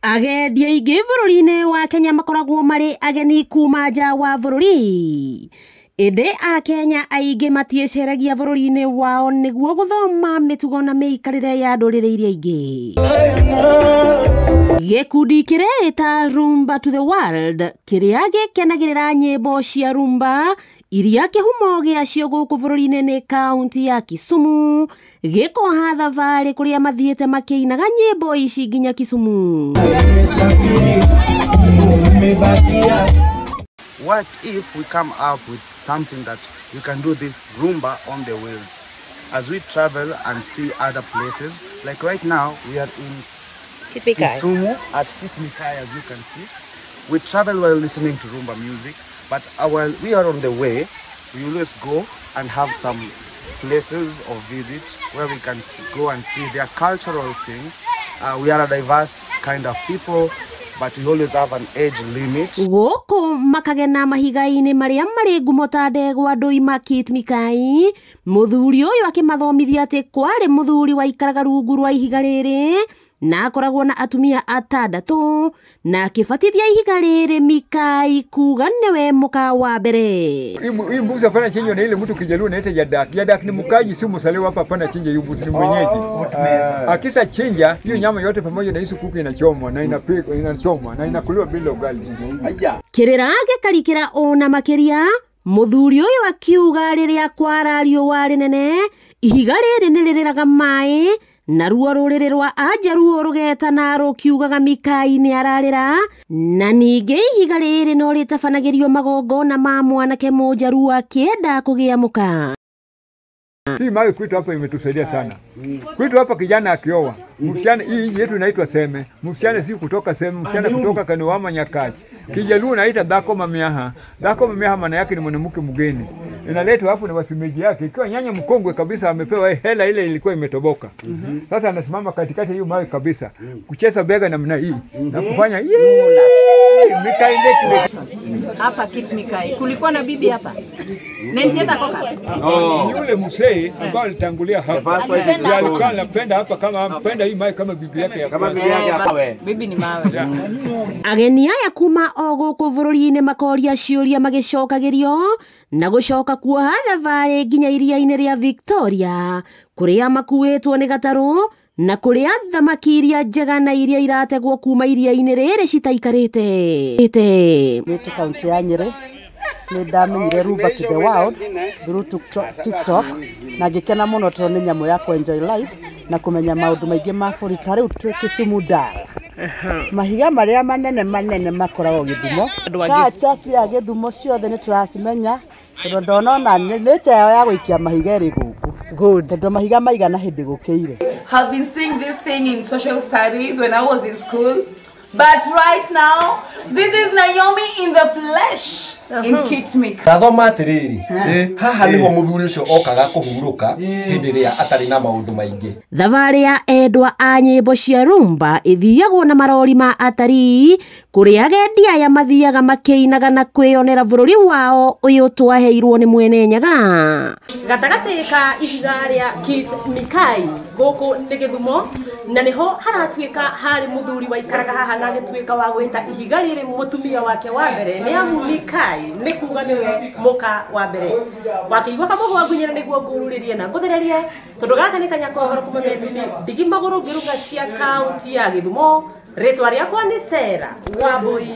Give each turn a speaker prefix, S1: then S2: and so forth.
S1: Agendi aingĩ bũrũri-inĩ wa Kenya makoragwo marĩ ageni kuma nja wa bũrũri. Ĩndĩ Akenya aingĩ matiĩceragia bũrũri-inĩ wao nĩguo gũthoma mĩtugo na mĩikarĩre ya ndũrĩrĩ iria ingĩ. Gĩkundi kĩreĩta Rumba to the World kĩrĩa gĩkenagĩrĩra nyĩmbo cia rumba iria kĩhumo gĩacio gũkũ bũrũri-inĩ nĩ kaunti ya Kisumu gĩkoha thabarĩ kũrĩa mathiĩte makĩinaga nyĩmbo ici nginya Kisumu.
S2: What if we come up with something that we can do this rumba on the wheels as we travel and see other places? Like right now we are in Kisumu at Kit Mikayi, as you can see. We travel while listening to rumba music, but while we are on the way, we always go and have some places of visit where we can go and see their cultural thing. We are a diverse kind of people, but we always have an age limit.
S1: Gũkũ makagena mahiga-inĩ marĩa marĩ ngumo ta ndegwa ndũima Kit Mikayi, mũthuri ũyũ akĩmathomithia atĩ kwarĩ mũthuri waikaraga rungu rwa ihiga rĩrĩ na akoragwo na atumia atandatũ na akĩbatithia ihiga rĩrĩ Mikayi kuga nĩwe mũka wa mbere.
S3: Hii mbuzi hapana chinjwa na ile mtu Kijaluo naita jadak. Jadak ni mkaji, si msaliwa hapa, hapana chinja hiyo mbuzi, ni mwenyeji. Akisa chinja hiyo nyama yote pamoja na hizo kuku inachomwa na inapikwa, inachomwa na inakuliwa bila ugali.
S1: Kĩrĩra gĩkarikĩra ona makĩria mũthuri ũyũ akiuga rĩrĩa kwara riũa rĩnene ihiga rĩrĩ nĩ rĩrĩraga maĩ naruo rũrĩrĩ rwa Ajaruo rũgetana rũkiugaga Mikayi nĩ ararĩra na ningĩ ihiga rĩrĩ no rĩtabanagĩrio magongona ma mwanake mũnjaruo akĩenda kũgĩa mũka.
S3: Hii mawe kwetu hapa imetusaidia sana. Kwetu hapa kijana akioa, msichana hii yetu inaitwa seme, msichana si kutoka seme, msichana kutoka Kaniwama Nyakachi. Kijaluo naita dhako mamiaha. Dhako mamiaha maana yake ni mwanamke mgeni. Inaletwa hapo na wasimeji yake. Ikiwa nyanya mkongwe kabisa amepewa hela ile ilikuwa imetoboka. Sasa anasimama katikati hiyo mawe kabisa. Kucheza bega namna hii na kufanya Mikayi ndeki.
S4: Hapa Kit Mikayi kulikuwa na bibi hapa. Nentieta koka.
S3: Oh. Yule msei ambao alitangulia hapa. Alikuwa anapenda hapa kama anapenda hii mawe kama bibi yake ya.
S2: Kama bibi yake hapa.
S4: Bibi ni mawe.
S1: Ageni aya kuma o gũkũ bũrũri-inĩ makoria ciũria magĩcokagĩrio na gũcoka kuoha thabarĩ nginya iria-inĩ rĩa Victoria kũrĩa makuĩtwo nĩ gatarũ na kũrĩa thamaki iria njega na iria irategwo kuma iria-inĩ rĩrĩ citaikarĩte.
S5: Nĩte kaunti ya Nyĩrĩ nĩ ndamenyire Rumba to the World through TikTok na ngĩkena mũno tondũ nĩ nyamũ ya enjoy life na kũmenya maũndũ maingĩ ma bũrũri. Ta rĩu twĩ Kisumu Dara, mahiga marĩa manene manene makoragwo Gĩthumo, kacha cia Gĩthumo ciothe nĩ tũracimenya tondũ ndona ona nature yao ya gũikia mahiga ĩrĩ gũkũ tondũ mahiga maigana hĩndĩ gũkĩire.
S4: Have been seeing this thing in social studies when I was in school, but right now this is Naomi in the flesh in Kit Mikayi.
S6: Ndathoma atiriri haha niho muthuri ucio okaga kuhuruka hindi ria atari na maundu maingi.
S1: Thabarĩ ya endwa a nyĩmbo cia rumba ĩthiagwo na marori ma atarii kũrĩa agendi aya mathiaga makĩinaga na kwĩyonera bũrũri wao ũyũ twaheirwo nĩ mwene Nyaga. Gatagatĩ ka ihiga rĩa Kit Mikayi gũkũ nĩ Gĩthumo na nĩho haratuĩka harĩ mũthuri waikaraga haha na agĩtuĩka wa gwĩta ihiga rĩrĩ mũtumia wake wa mbere nĩ amu Mikayi nĩ kuga nĩwe mũka wa mbere. Wakĩigua kamũgwa ngunyĩra nĩguo ngururĩrie na ngũthererie tondũ gaka nĩ kanya kohoro kuma metumi ndigi magũrũ ngĩruga cia kaunti ya Gĩthumo. Rĩtwa rĩakwa nĩ Sarah Wambui.